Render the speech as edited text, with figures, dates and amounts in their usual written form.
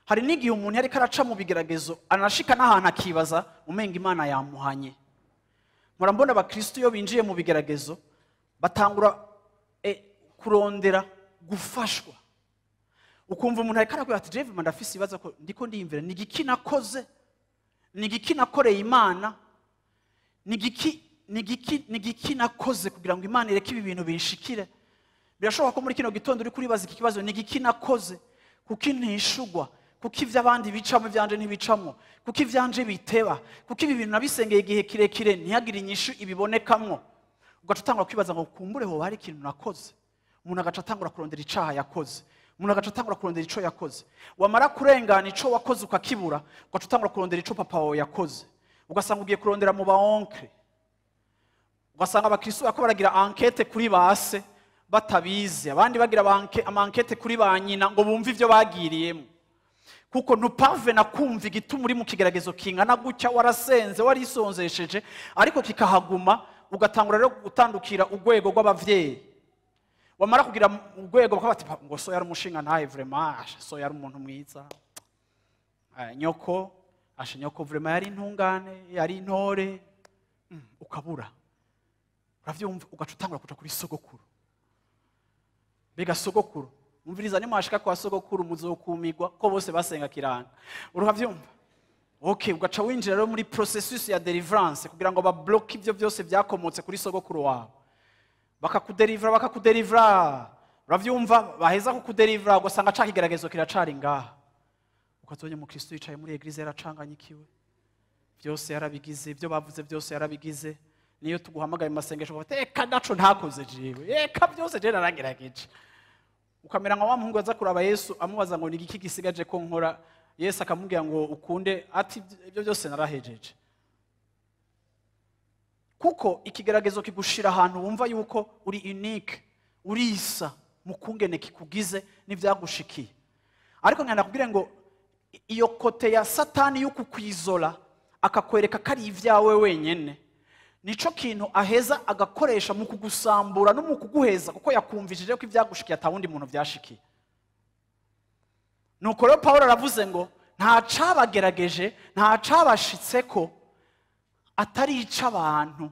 Hari n'igihe umuntu yariko araca mu bigeragezo anashika n'ahantu akibaza umenga Imana yamuhanye. Murambona abakristo iyo binjiye mu bigeragezo batangura kurondera gufashwa. Ukumva umuntu ariko arakubwira ati jewe ndafise ibibazo ko ndiko ndiyumvira ni igiki nakoze, ni igiki nakoreye Imana, ni igiki, ni igiki, ni igiki nakoze kugira ngo Imana ireke ibi bintu binshikire. Birashoboka ko muri kino gitondo uri kuribaza iki kibazo, ni igiki nakoze, kuki ntishugwa, kuki ivy'abandi bicamwo ivyanje ntibicamwo, kuki ivyanje biteba, kuki ibi bintu nabisengeye igihe kirekire ntihagire inyishu ibibonekamwo. Ugaca utangura kwibaza ngo kumbure hoba hari ikintu nakoze. Umuntu agaca atangura kurondera icaha yakoze, umuntu agaca atangura kurondera ico yakoze. Wamara kurengana ico wakoze ukakibura, ugaca utangura kurondera ico papa wawe yakoze, ugasanga ugiye kurondera mu ba oncle, ugasanga abakristo bariko baragira enquête kuri base batabizi, abandi bagira ama enquête kuri ba nyina ngo bumve ivyo bagiriyemo. Kuko ntupave na kumva igituma uri mu kigeragezo kingana gutya, warasenze warisonzesheje, ariko kikahaguma, ugatangura rero gutandukira urwego rw'abavyeyi. Wamara kugira urwego bakaba bati ngo so yari umushinga ntahe vraiment, asha so yari umuntu mwiza. Nyoko, asha nyoko vraiment yari intungane, yari intore. Ukabura. Uravyumva, ugaca utangura kuja kuri sogokuru. Mbega sogokuru, umviriza nimwashika kwa sogokuru muzokumigwa ko bose basenga kiranga. Uravyumva? Okay, ugaca winjira rero muri processus ya deliverance kugira ngo babloque ivyo byose byakomotse kuri sogokuru wawe. Bakakudelivra, bakakudelivra. Uravyumva, baheza kukudelivra ugasanga ca kigeragezo kiracari ngaha. Ukazonye mu Kristo yicaye muri eglise yaracanganyikiwe. Byose yarabigize, ibyo bavuze byose yarabigize. Niyo tuguhamagaye mu masengesho bati eka naco ntakoze jewe, eka byose je naragerageje. Ukamera nka wa muhungu aza kuraba Yesu amubaza ngo ni igiki gisigaje ko nkora, Yesu akamubwira ngo ukunde, ati ibyo byose narahejeje. Kuko ikigeragezo kigushira ahantu wumva yuko uri unique, urisa mu kungene kikugize n'ivyagushikiye. Ariko nkanda kubwira ngo iyo kote ya Satani yo kukwizola akakwereka ko ari ivyawe wenyene, nico kintu aheza agakoresha mu kugusambura no mu kuguheza, kuko yakumvishije ko ivyagushikiye ata wundi muntu vyashikiye. Nuko rero Paulo aravuze ngo nta cabagerageje, nta cabashitseko atari ic'abantu.